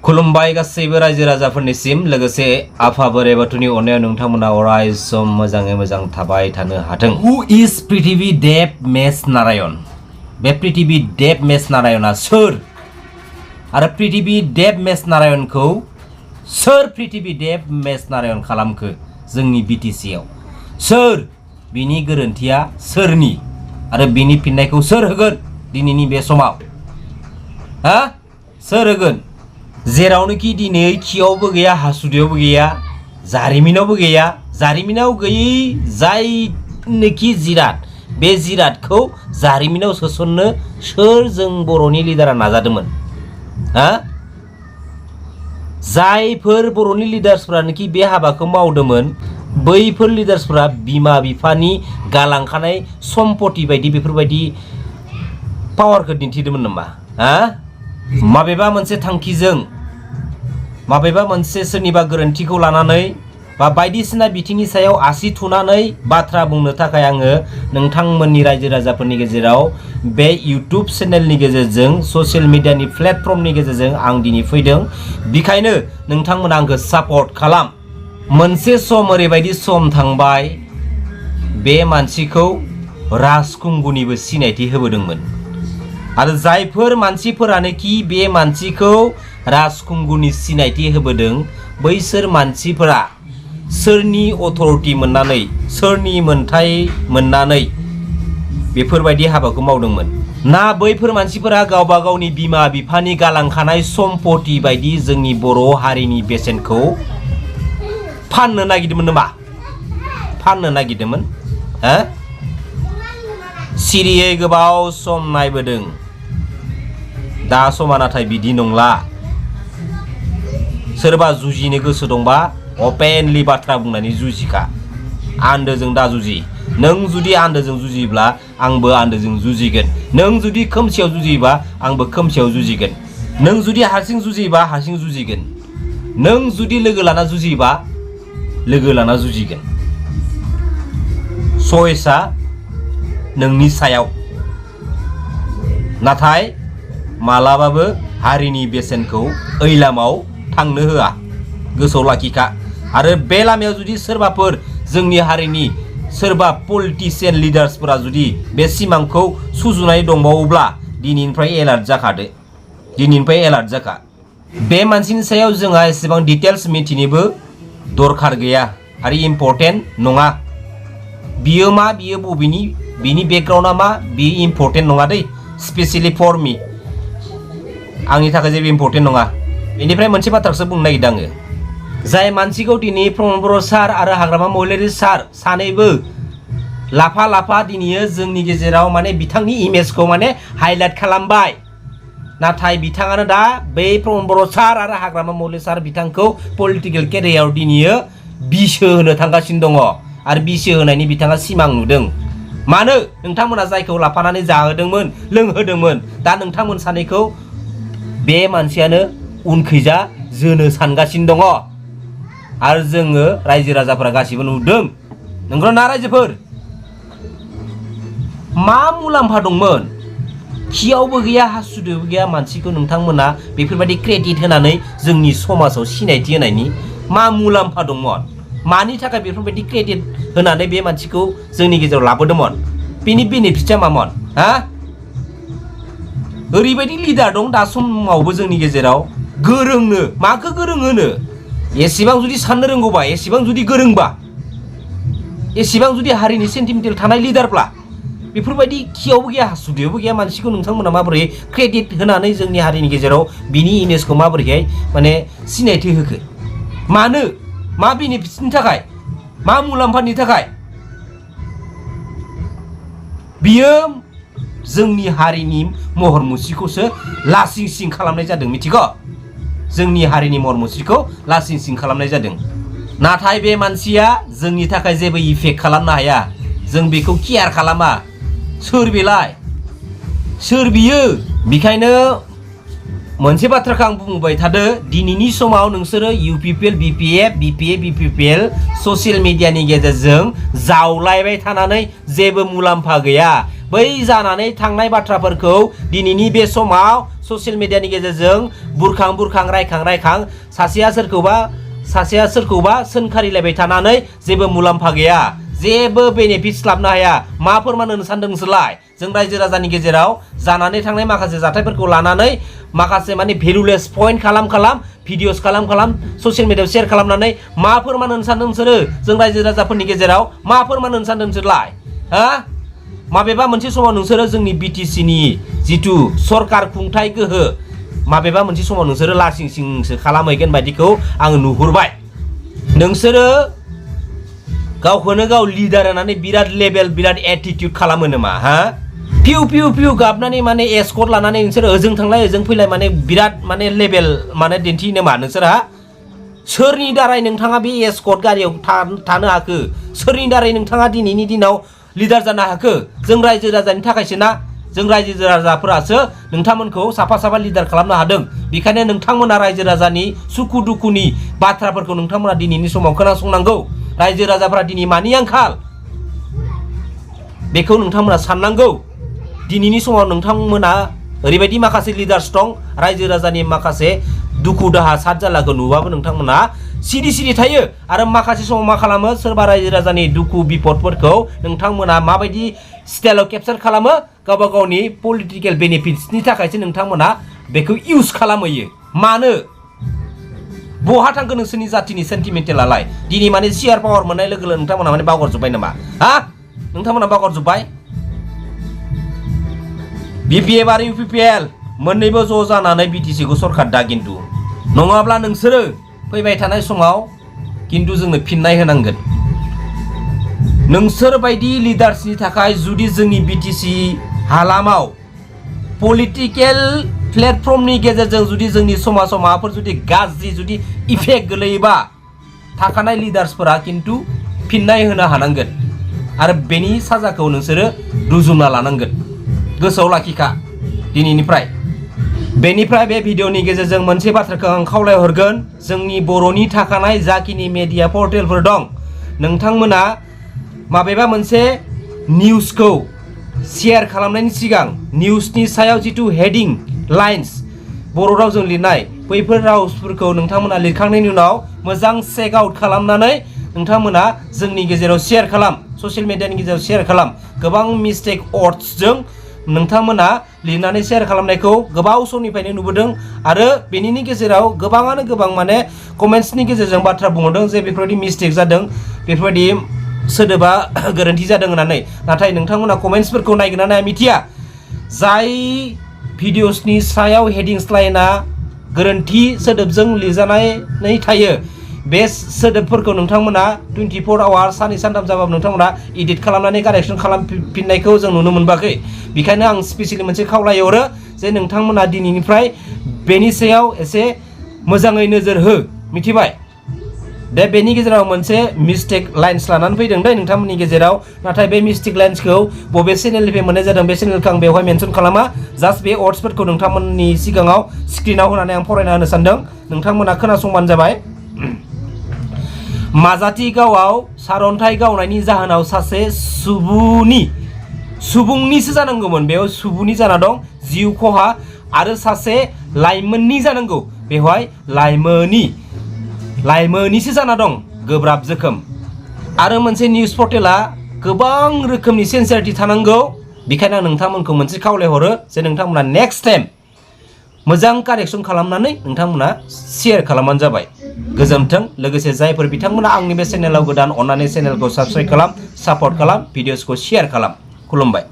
खुलुमबाय गासैबो रायजो राजाफोरनिसिम लोगोसे आफा बोराइ बाथौनि अननायाव नोंथांमोना अराय सम मोजाङै मोजां थाबाय थानो हाथों। हु इज पृथिबी देव मेस नारायण? बे पृथिबी देव मेस नारायणआ सोर? आरो पृथिबी देव मेस नारायणखौ सोर पृथिबी देव मेस नारायण खालामखो जोंनि बिटिसि आव? सोर? बिनि गोरोन्थिया सोरनि? आरो बिनि फिननायखौ सोर होगोन दिनैनि बे समाव? हा? सोर होगोन? जेरावनोखि दिनै कियवबो गैया, हासुदियावबो गैया, जारिमिनावबो गैया, जारिमिनाव गैयै जायनोखि जिराद, बे जिरादखौ जारिमिनाव सोसननो सोर जों बर'नि लिडारा नाजादोंमोन? हा? जायफोर बर'नि लिडार्सफोरानोखि बे हाबाखौ मावदोंमोन, बैफोर लिडार्सफोरा बिमा बिफानि गालांखानाय सम्पति बायदि बेफोरबायदि पावारखौ दिन्थिदोंमोन नामा? हा? माबेबा मोनसे थांखिजों, माबेबा मोनसे सोरनिबा गोरोन्थिखौ लानानै बा बायदिसिना बिथिंनि सायाव आसि थुनानै बाथ्रा बुंनो थाखाय आङो नोंथांमोननि रायजो राजाफोरनि गेजेराव बे इउटुब चेनेलनि गेजेरजों, ससियेल मिडियानि प्लेटफर्मनि गेजेरजों आं दिनै फैदों। बेखायनो नोंथांमोना आंखौ सापर्ट खालाम। मोनसे सम ओरैबायदि सम थांबाय, बे मानसिखौ राजखुंगुनिबो सिनायथि होबोदोंमोन। आरो जायफोर मानसिफोरानोखि बे मानसिखौ राजखुंगुनि सिनायथि होबोदों, बैसोर मानसिफोरा सोरनि अथरिटि मोननानै, सोरनि मोन्थाय मोननानै बेफोरबायदि हाबाखौ मावदोंमोन? ना बैफोर मानसिफोरा गावबा गावनि बिमा बिफानि गालांखानाय सम्पति बायदि जोंनि बर' हारिनि बेसेनखौ फाननो नागिरदोंमोन नामा? फाननो नागिरदोंमोन? हा? सिरियै गोबाव सम नायबोदों। दा समा नाथाय बिदि नंला। सोरबा जुजिनो गोसो दंबा अपेनलि बाथ्रा बुंनानै जुजिखा। आन्दोजों दा जुजि। नों जुदि आन्दोजों जुजियोब्ला आंबो आन्दोजों जुजिगोन। नों जुदि खोमसियाव जुजियोबा आंबो खोमसियाव जुजिगोन। नों जुदि हारसिं जुजियोबा हारसिं जुजिगोन। नों जुदि लोगो लाना जुजियोबा लोगो लाना जुजिगोन। चइसआ नोंनि सायाव। नाथाय मालाबाबो हारिनि बेसेनखौ ओइ लामायाव थांनो होआ। गोसोआव लाखिखा। आरो बे लामायाव जुदि सोरबाफोर जोंनि हारिनि सोरबा पलिटिशियान लिडार्सफोरा जुदि बे सिमांखौ सुजुनाय दंबावोब्ला दिनैनिफ्राय एलार्ट जाखादो। दिनैनिफ्राय एलार्ट जाखा। बे मानसिनि सायाव जोंहा एसेबां डिटेल्स मिथिनोबो दरखार गैया आरो इम्पर्टेन्ट नङा। बियो मा, बियो बबेनि, बिनि बेकग्राउन्डआ मा, बियो इम्पर्टेन्ट नङा दै। स्पेसियेलि फर मी। आंनि थाखाय जेबो इम्पर्टेन्ट नङा। बेनिफ्राय मोनसे बाथ्राखौसो बुंनो नागिरदों आङो। जाय मानसिखौ दिनै प्रमद बर' सार आरो हाग्रामा महिलारि सार सानैबो लाफा लाफा दिनै जोंनि गेजेराव माने बिथांनि इमेजखौ माने हाइलाइट खालामबाय। नाथाय बिथाङानो दा बै प्रमद बर' सार आरो हाग्रामा महिलारि सार बिथांखौ पलिटिकेल केरियाराव दिनै बिसो होनो थांगासिनो दङ। आरो बिसो होनायनि बिथाङा सिमां नुदों। मानो? नोंथांमोना जायखौ लाफानानै जाहोदोंमोन, लोंहोदोंमोन, दा नोंथांमोन सानैखौ बे मानसियानो उनखैजा जोनो सानगासिनो दङ। आरो जोङो रायजो राजाफोरा गासिबो नुदों। नंगौना रायजोफोर? मा मुलाम्फा दंमोन? कियावबो गैया, हासुदियावबो गैया मानसिखौ नोंथांमोना बेफोरबायदि क्रेडिट होनानै जोंनि समाजाव सिनायथि होनायनि मा मुलाम्फा दंमोन? मानि थाखाय बेफोरबायदि क्रेडिट होनानै बे मानसिखौ जोंनि गेजेराव लाबोदोंमोन? बेनि बेनिफिटआ मामोन? हा? ओरैबायदि लिडार दं दा समावबो जोंनि गेजेराव गोरोंनो। माखौ गोरों होनो? एसेबां जुदि साननो रोंगौबा, एसेबां जुदि गोरोंबा, एसेबां जुदि हारिनि सेन्टिमेन्टेल थानाय लिडारब्ला बेफोरबायदि कियावबो गैया, हासुदियावबो गैया मानसिखौ नोंथांमोना माबोरै क्रेडिट होनानै जोंनि हारिनि गेजेराव बिनि इमेजखौ माबोरैहाय माने सिनायथि होखो? मानो? मा बेनिफिट्सनि थाखाय? मा मुलाम्फानि थाखाय? बियो जोंनि हारिनि महर मुस्रिखौसो लासिं सिं खालामनाय जादों। मिथिगौ? जोंनि हारिनि महर मुस्रिखौ लासिं सिं खालामनाय जादों। नाथाय बे मानसिया जोंनि थाखाय जेबो इफेक्ट खालामनो हाया। जों बेखौ केयार खालामा। सोर बेलाय? सोर बियो? बेखायनो मोनसे बाथ्राखौ आं बुंबाय थादो। दिनैनि समाव नोंसोरो इउपिपिएल, बिपिएल ससियेल मिडियानि गेजेरजों जावलायबाय थानानै जेबो मुलाम्फा गैया। बै जानानै थांनाय बाथ्राफोरखौ दिनैनि बे समाव ससियेल मिडियानि गेजेरजों बुरखां रायखां सासेया सोरखौबा सोंखारिलायबाय थानानै जेबो मुलाम्फा गैया, जेबो बेनिफिट्स लाबनो हाया। मा फोरमान होनो सानदों नोंसोरलाय? जों रायजो राजानि गेजेराव जानानै थांनाय माखासे जाथायफोरखौ लानानै माखासे माने भेलुलेस पइन्ट खालाम भिडिअस खालाम ससियेल मिडियायाव शेयार खालामनानै मा फोरमान होनो सानदों नोंसोरो? जों रायजो राजाफोरनि गेजेराव मा फोरमान होनो सानदों नोंसोरलाय? माबेबा मोनसे समाव नोंसोरो जोंनि बिटिसिनि जिथु सरकार खुंथाय गोहो माबेबा मोनसे समाव नोंसोरो लासिं सिंसो खालामहैगोन बायदिखौ आं नुहुरबाय। नोंसोरो गावखौनो गाव लिडार होननानै बिराद लेभेल बिराद एटिट्युड खालामो नामा? पिउ गाबनानै माने एस्कर्ट लानानै नोंसोरो ओजों थांलाय ओजों फैलाय माने बिराद माने लेभेल माने दिन्थियो नामा नोंसोरहा? सोरनि दारै नोंथाङा बे एस्कर्ट गारियाव थानो हाखो? सोरनि दारै नोंथाङा दिनैनि दिनाव लिडार जानो हाखो? जों रायजो राजानि थाखायसो ना। जों रायजो राजाफोरासो नोंथांमोनखौ साफा लिडार खालामनो हादों। बेखायनो नोंथांमोना रायजो राजानि सुखु दुखुनि बाथ्राफोरखौ नोंथांमोना दिनैनि समाव खोनासंनांगौ। रायजो राजाफोरा दिनै मानि आंखाल बेखौ नोंथांमोना साननांगौ। दिनैनि समाव नोंथांमोना ओरैबायदि माखासे लिडार्स दं, रायजो राजानि माखासे दुखु दाहा सात जालाखौ नुबाबो नोंथांमोना सिरि थायो। आरो माखासे समाव मा खालामो, सोरबा रायजो राजानि दुखु बिपदफोरखौ नोंथांमोना माबायदि स्टाइलाव केपचार खालामो, गावबा गावनि पलिटिकेल बेनिफिट्सनि थाखायसो नोंथांमोना बेखौ इउज खालामहैयो। मानो? बहा थांखो नोंसोरनि जातिनि सेन्टिमेन्टेलालाय? दिनै माने शेयार पावार मोननाय लोगो लोगो नोंथांमोना माने बावगारजोब्बाय नामा? नोंथांमोना बावगारजोब्बाय? BPF आरो UPPL मोन्नैबो ज' जानानै बिटिसिखौ सरकार दा खिन्थु नङाब्ला नोंसोरो फैबाय थानाय समाव खिन्थु जोंनो फिननाय होनांगोन। नोंसोर बायदि लिडार्सनि थाखाय जुदि जोंनि बिटिसि हालामाव पलिटिकेल प्लेटफर्मनि गेजेरजों जुदि जोंनि समाजाव माबाफोर जुदि गाज्रि जुदि इफेक्ट गोलैयोबा थाखानाय लिडार्सफोरा खिन्थु फिननाय होनो हानांगोन आरो बेनि साजाखौ नोंसोरो रुजुना लानांगोन। गोसोआव लाखिखा दिनैनिफ्राय। बेनिफ्राय बे भिडिअनि गेजेरजों मोनसे बाथ्राखौ आं खावलायहरगोन, जोंनि बर'नि थाखानाय जाखिनि मेडिया पर्टेलफोर दं, नोंथांमोना माबेबा मोनसे निउसखौ शेयार खालामनायनि सिगां निउसनि सायाव जिथु हेडिं लाइन्स बर' रावजों लिरनाय बैफोर रावफोरखौ नोंथांमोना लिरखांनायनि उनाव मोजां चेक आउट खालामनानै नोंथांमोना जोंनि गेजेराव शेयार खालाम, ससियेल मिडियानि गेजेराव शेयार खालाम। गोबां मिस्टेक वर्ड्सजों नोंथांमोना लिरनानै शेयार खालामनायखौ गोबाव समनिफ्रायनो नुबोदों आरो बेनिनि गेजेराव गोबाङानो गोबां माने कमेन्ट्सनि गेजेरजों बाथ्रा बुंहरदों जे बेफोरबायदि मिस्टेक जादों, बेफोरबायदि सोदोबा गोरोन्थि जादों होननानै। नाथाय नोंथांमोना कमेन्ट्सफोरखौ नायगोन ना मिथिया। जाय भिडिअसनि सायाव हेडिंस लाइना गोरोन्थि सोदोबजों लिरजानानै थायो बे सोदोबफोरखौ नोंथांमोना 24 आवार्स साननै सानथाम जाबाबो नोंथांमोना एडिट खालामनानै कारेक्सन खालामफिननायखौ जों नुनो मोनबाखै। बेखायनो आं स्पेसियेलि मोनसे खावलायहरो जे नोंथांमोना दिनैनिफ्राय बेनि सायाव एसे मोजाङै नोजोर हो, मिथिबाय? बेनि गेजेराव मोनसे मिस्टेक लाइन्स लानानै फैदों दे नोंथांमोननि गेजेराव। नाथाय बे मिस्टेक लाइन्सखौ बबे चेनेलनिफ्राय मोननाय जादों बे चेनेलखौ आं बेवहाय मेनसन खालामा। जास्ट बे वर्ड्सफोरखौ नोंथांमोननि सिगाङाव स्क्रिनाव होनानै आं फरायना होनो सानदों, नोंथांमोना खोनासंबानो जाबाय। माजाथि गावआव सारन्थाइ गावनायनि जाहोनाव सासे सुबुंनिसो जानांगौमोन, बेयाव सुबुंनि जाना दं, जिउ खहा आरो सासे लाइमोननि जानांगौ, बेवहाय लाइमोनिसो जाना दं, गोब्राब जोखोम। आरो मोनसे निउस पर्टेला गोबां रोखोमनि सेन्सिटिभ थानांगौ। बेखायनो आं नोंथांमोनखौ मोनसे खावलायहरो जे नोंथांमोना नेक्स्ट टाइम मोजां कारेक्सन खालामनानै नोंथांमोना शेयार खालामबानो जाबाय। गोजोन्थों। लोगोसे जायफोर बिथांमोना आंनि बे चेनेलाव गोदान, अन्नानै चेनेलखौ साबस्क्राइब खालाम, सापर्ट खालाम, भिडिअसखौ शेयार खालाम। खुलुमबाय।